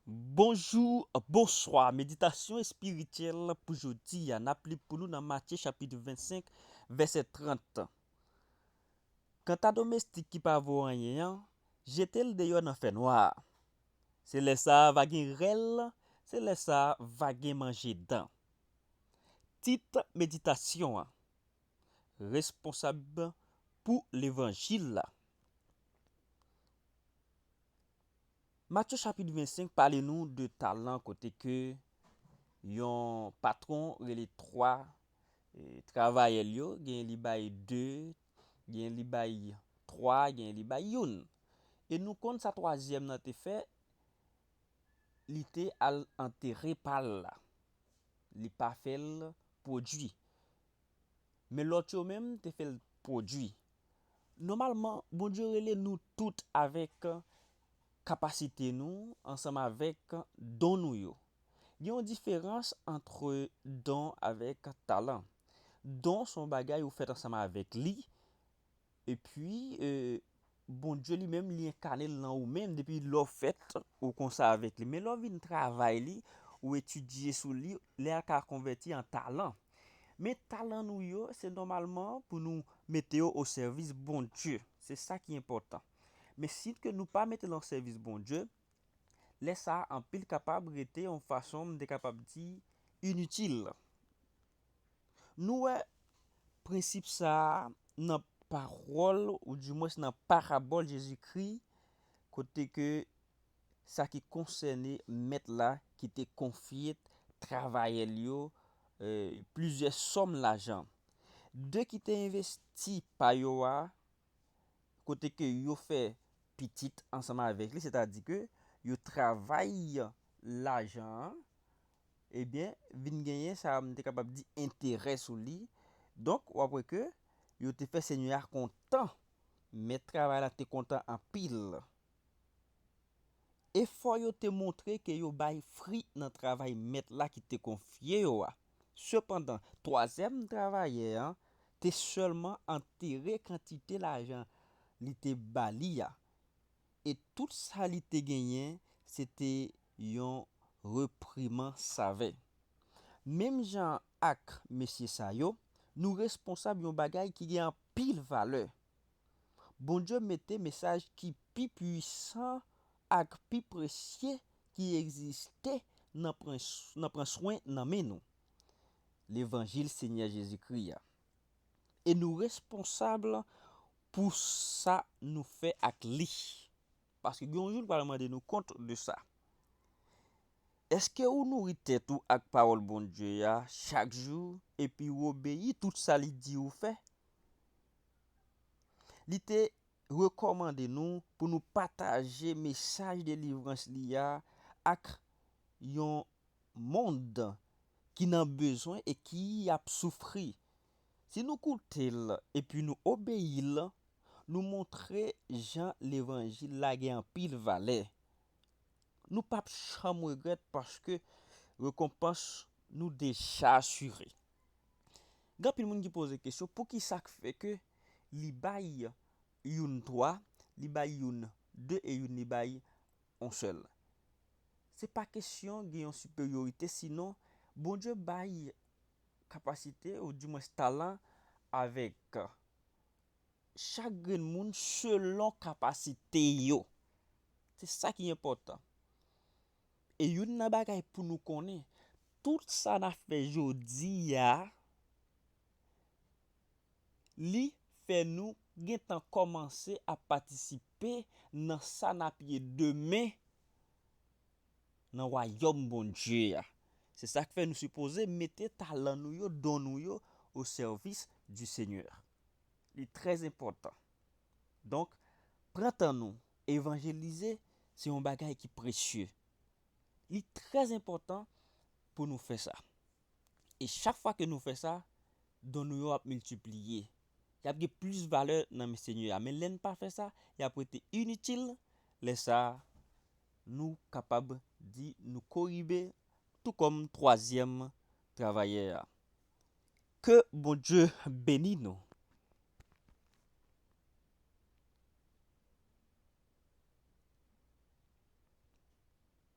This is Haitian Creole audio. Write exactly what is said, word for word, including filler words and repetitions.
Bonjou, bonswa. Meditasyon espirityèl pou jodi a, n ap li pou nou nan Matye chapit vennsenk, vèsè trant. Kanta domestik ki pa vo anyen an, jete l deyò nan fènwa a. Se lè sa a va gen rèl, se lè sa a va gen manje dan. Tit meditasyon an: Responsab pou levanjil la. Matye chapit vennsenk pale nou de talan kote ke yon patwon rele twa, e, travayè l yo, gen li bay de, gen li bay twa, gen li bay youn. E nou konn sa twazyèm nan te fè, li te al antere pa l la. Li pa fè l pwodui. Men lòt yo menm te fè l pwodui. Nòmalman, Bondye rele nou tout avèk kapasite nou, ansanm avèk don nou yo. Gen yon diferans ant don avèk talan. Don se yon bagay ou fèt ansanm avèk li, epi, e, Bondye li menm, li enkane l nan ou menm, depi lè w fèt, ou konsa avèk li. Men lè w vin travay li, ou etidye sou li, lè a ka konvèti an talan. Men talan nou yo, se nòmalman pou nou mete yo o sèvis Bondye. Se sa ki enpòtan. Men si ke nou pa mete l o sèvis Bondye, lè sa a, anpil kapab rete yon fason, m te kapab di, initil. Nou wè prensip sa a nan pawòl, oudimwens nan parabòl Jezikri, kote ke sa ki konsène mèt la ki te konfye travayè l yo, e, plizyè sòm lajan. De ki te envesti pa yo a, kote ke yo fè pitit ansanm avèk li, sètadi ke yo travay lajan an, ebyen, vin genyen sa m te kapab di enterè sou li. Donk, w ap wè ke yo te fè Senyè a kontan. Mèt travay la te kontan anpil. Efò yo te montre ke yo bay fwi nan travay mèt la ki te konfye yo a. Sepandan, twazyèm travayè an te sèlman antere kantite lajan li te ba li a. E tout sa li te genyen, se te yon repriman savè. Menm jan ak mesye sa yo, nou responsab yon bagay ki gen anpil valè. Bondye mete mesaj ki pi pwisan ak pi presye ki egziste nan pran, nan pran swen nan men nou. Levanjil Senyè Jezikri a. E nou responsab pou sa nou fè ak li. Paske gen yon jou, l pral mande nou kont de sa. Èske ou nouri tèt ou ak pawòl Bondye a chak jou, epi ou obeyi tout sa li di ou fè? Li te rekòmande nou pou nou pataje mesaj delivrans li a ak yon mond ki nan bezwen e ki ap soufri. Si nou koute l epi nou obeyi l, nou montre jan levanjil la gen anpil valè. Nou p ap janm regrèt paske rekonpans nou deja asire. Gen anpil moun ki poze kesyon, poukisa k fè ke li bay youn twa, li bay youn de e youn li bay yon sèl? Se pa kesyon gen yon siperyorite, sinon Bondye bay kapasite, oudimwens talan, avèk chak grenn moun selon kapasite yo. Se sa ki enpòtan. E youn nan bagay pou nou konnen, tout sa n ap fè jodi a, li fè nou gentan kòmanse ap patisipe nan sa n ap ye demen nan wayòm Bondye a. Se sa k fè nou sipoze mete talan nou yo, don nou yo, o sèvis di Senyè. Li trè enpòtan. Donk, pran tan nou, evanjelize, se yon bagay ki presye. Li trè enpòtan pou nou fè sa. E chak fwa ke nou fè sa, don nou yo ap miltipliye. Y ap gen plis valè nan men Senyè a. Men lè n pa fè sa, y ap rete initil. Lè sa a, nou kapab di nou koribe, tou kòm twazyèm travayè a. Ke Bondye beni nou.